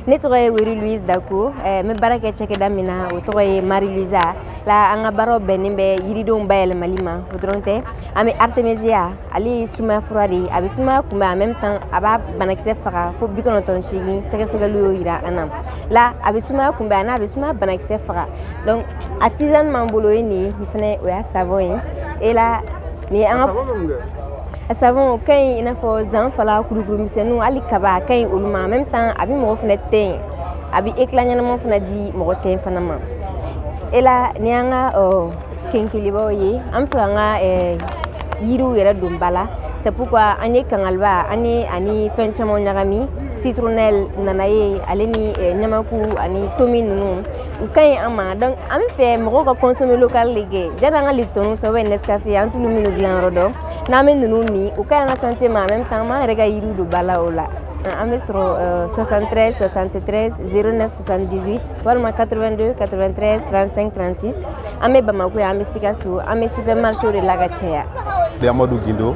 Ne tɔgɔ ye Weri Louise Dako, n bɛ baara kɛ cakɛda min na, o tɔgɔ ye Marie Louisa. La an ka baaraw bɛnnen bɛ yiridenw bayɛlɛmali ma, o dɔrɔn tɛ. An bɛ artemisia, ale ye sumaya fura de ye, a bɛ sumaya kunbɛn, en même temps a b'a banakisɛ faga fo 98, sɛgɛsɛgɛliw y'o yira an na. La a bɛ sumaya kunbɛn, a n'a bɛ sumaya banakisɛ faga. Donc a tisane m'an bolo ye nin ye, nin fɛnɛ o y'a savon ye. Et là nin ye an ka savon, o ka ɲi i n'a fɔ zanfala, kurukuru misɛnninw, hali kaba, a ka ɲi olu ma. En même temps a bɛ mɔgɔ fɛnɛ tɛn, a bɛ éclat ɲɛnama fana di mɔgɔ tɛn fana ma. Et là nin y'an ka kenkelibaw ye, an bɛ fɛ k'an ka yiriw yɛrɛ don ba la. C'est pourquoi an ye kangaliba an ye ani fɛn caman ɲagami, citronnelle, nanaye, ale ni ɲamaku ani tomi ninnu, u ka ɲi an ma. Donc an bɛ fɛ mɔgɔw ka consommer local de kɛ, janni an ka Lipton san ou Nescafé, an t'olu minnu dilan yɔrɔ dɔn. N'an bɛ ninnu min, u ka ɲi an ka santé ma, en même temps an b'an yɛrɛ ka yiriw don ba la o la. An bɛ sɔrɔ 73 73 09 78 walima 82 93 35 36. An bɛ Bamako yan, an bɛ Sikaso, an bɛ supermarché de la ka caya. Amadou Guindo,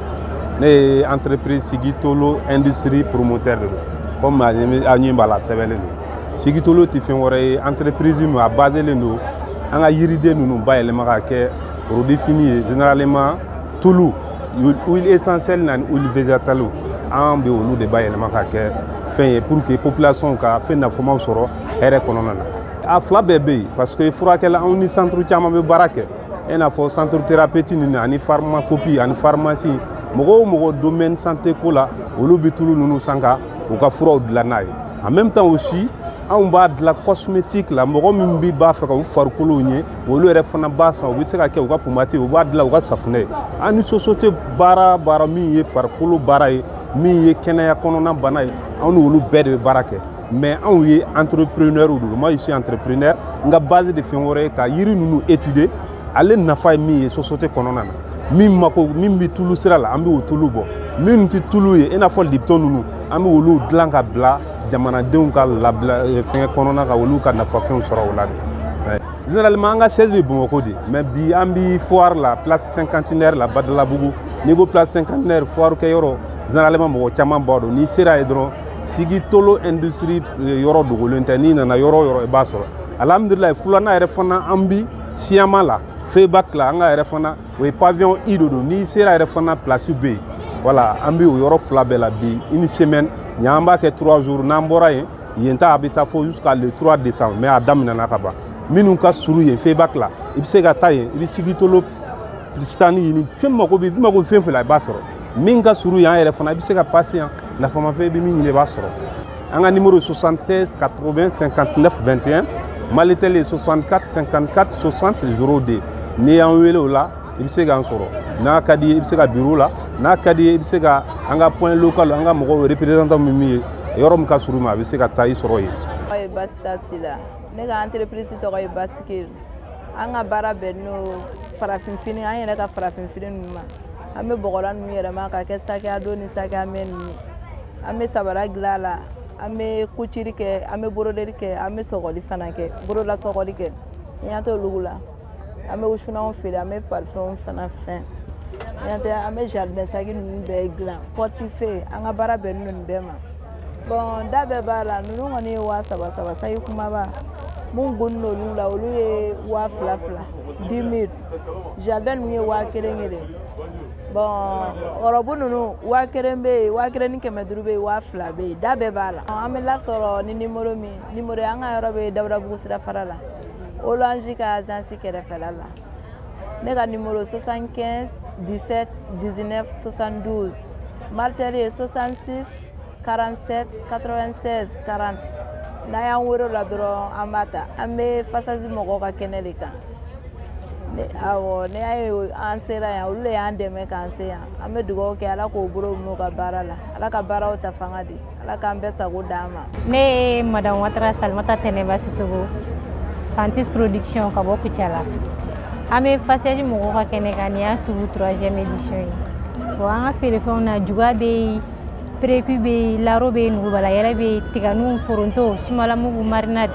ne ye entreprise Sigitolo industrie promoteur de don. Comme a ɲɛ b'a la, sɛbɛnlen don Sigitolo tɛ fɛn wɛrɛ ye, entreprise min a baselen don an ka yiriden ninnu bayɛlɛma ka kɛ produit fini ye, généralement tulu, huile essentielle na ni huile végétale, an bɛ olu de bayɛlɛma ka kɛ fɛn ye pour que population ka fɛn nafamaw sɔrɔ hɛrɛ kɔnɔna na. A fila bɛɛ bɛ yen, parce que furakɛla, anw ni centre caman bɛ baara kɛ, i n'a fɔ centre thérapeutique ninnu ani pharmacopée ani pharmacie. Mɔgɔ o mɔgɔ domaine santé ko la, olu bɛ tulu ninnu san ka u ka furaw dilan n'a ye. En même temps aussi, anw b'a dilan cosmétique la, mɔgɔ min bi b'a fɛ ka u farikolo ɲɛ, olu yɛrɛ fana b'a san, u bɛ se ka kɛ u ka pomade, u b'a dilan u ka safunɛ ye. An ni société baara baara min ye farikolo baara ye, min ye kɛnɛya kɔnɔna bana ye, anw ni olu bɛɛ de bɛ baara kɛ. Mais anw ye entrepreneur de, moi je suis entrepreneur. N ka base de fɛn wɛrɛ ye ka yiri ninnu étudier, ale nafa ye min ye société kɔnɔna na, min mako min bɛ tulu sira la, an bɛ o tulu bɔ. Minnu tɛ tulu ye, i n'a fɔ Lipton ninnu, an bɛ olu dilan ka bila jamanadenw ka labila fɛngɛ kɔnɔna ka olu ka nafafɛnw sɔrɔ o la de. Généralement an ka siège bɛ Bamakɔ de, mais bi an bi foire la, place cinquantenaire la, Badalabugu. N'i ko place cinquantenaire, foire kɛyɔrɔ, généralement mɔgɔ caman b'a dɔn. N'i sera yen dɔrɔn, Sigitolo industrie yɔrɔ dogolen tɛ, n'i nana yɔrɔ o yɔrɔ i b'a sɔrɔ. Alhamdulilayi, filanan yɛrɛ fana, an bi siyama la, Febac la, an ka yɛrɛ fana o ye pavillon I de don. N'i sera yɛrɛ fana, place bɛ yen. Voilà, an bɛ o yɔrɔ fila bɛɛ la bi une semaine ɲan, an b'a kɛ 3 jours. N'an bɔra yen, yen ta a bɛ taa fo jusqu'à le 3 décembre, mais a daminɛna ka ban. Minnu ka surun yen Febac la, i bɛ se ka taa yen, i bɛ Sigitolo stand ɲini, fɛn mako bɛ, i mako bɛ fɛn fɛn la, i b'a sɔrɔ. Min ka surun yan yɛrɛ fana, i bɛ se ka passer yan, nafamafɛn i bɛ min ɲini, i b'a sɔrɔ. An ka numéro 76 80 59 21, Malitel ye 64 54 60 02. N'i y'an wele o la, i bɛ se k'an sɔrɔ. N'a ka di ye, i bɛ se ka bureau la, n'a ka di ye, i bɛ se ka an ka point local, an ka mɔgɔw représentant min ye yɔrɔ min ka surun ma, a bɛ se ka taa i sɔrɔ yen. Tɔgɔ ye Basita Sila, ne ka entreprise tɔgɔ ye Basikil. An ka baara bɛnnen don farafinfini, an yɛrɛ ka farafinfini ninnu ma. An bɛ bɔgɔlan ninnu yɛlɛma ka kɛ sac à dos ni sac à main ninnu ye. An bɛ sabara dilan a la, an bɛ couture kɛ, an bɛ broderie kɛ, an bɛ sɔgɔli fana kɛ, bolola sɔgɔli kɛ. N y'an t'olu la, an bɛ wusulanw feere, an bɛ parfum fana fɛn ɲɛ, an bɛ jardin sac ninnu bɛɛ dilan, portefeuille. An ka baara bɛnnen don nin bɛɛ ma. Bon, da bɛɛ b'a la. Ninnu kɔni ye 3000 saba, saki kumaba mun gonnen don olu la, olu ye 2000 20, 10 000. Jardin ninnu ye 1000 kelen. Bon, robe ninnu, 1000 bɛ yen, 1500 bɛ yen, 2000 bɛ yen, da bɛɛ b'a la. An bɛ lasɔrɔ ni numéro min, numéro, an ka yɔrɔ bɛ Dawudabugu sirafara la, Orange ka agence kɛrɛfɛla la. Ne ka numéro 75 17 19 72, Malitel ye 66 47 96 40. N'a y'an wele o la dɔrɔn, an b'a ta. An bɛ Fasazi mɔgɔw ka kɛnɛ de kan. Awɔ, ne y'a ye an sera yan, olu de y'an dɛmɛ k'an se yan. An bɛ dugawu kɛ, Ala k'o bolo minɛ u ka baara la, Ala ka baaraw ta fanga di, Ala k'an bɛɛ sago d'an ma. Ne ye madame Watara Salimata Tɛnɛba Sisoko, Fantis Production, ka bɔ Kucala. An bɛ Fasɛji mɔgɔw ka kɛnɛ kan, nin y'a sugu troisième édition ye. Bon, an ka feerefɛnw na, juga bɛ yen, précu bɛ yen, laro bɛ yen, nugubala yɛrɛ bɛ yen, tiganu, foronto, sumalamugu, marinade,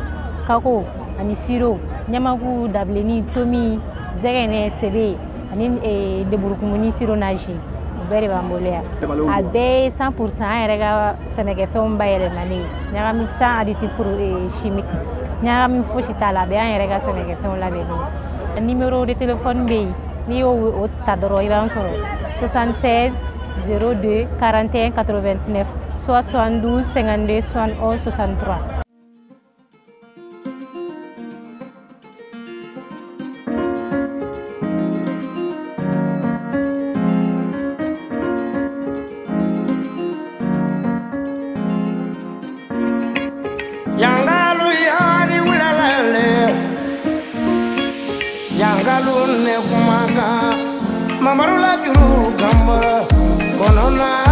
kako ani siro, ɲamaku, dabilenni, tomi, zɛgɛnɛ, sebe ani lemurukumuni, siro nazi. O bɛɛ de b'an bolo yan. A bɛɛ ye 100% an yɛrɛ ka sɛnɛkɛfɛnw bayɛlɛmalen ye. Ɲagami sans additif chimique. Ɲagami fosi t'a la, a bɛɛ y'an yɛrɛ ka sɛnɛkɛfɛnw labɛnnen ye. Numéro de téléphone bɛ yen, n'i y'o o ta dɔrɔn i b'an sɔrɔ 76 02 41 89 72 52 71 63. Yangalu yari ulalale, yangalu ne kumaka, mamaru la juru gamba, konona.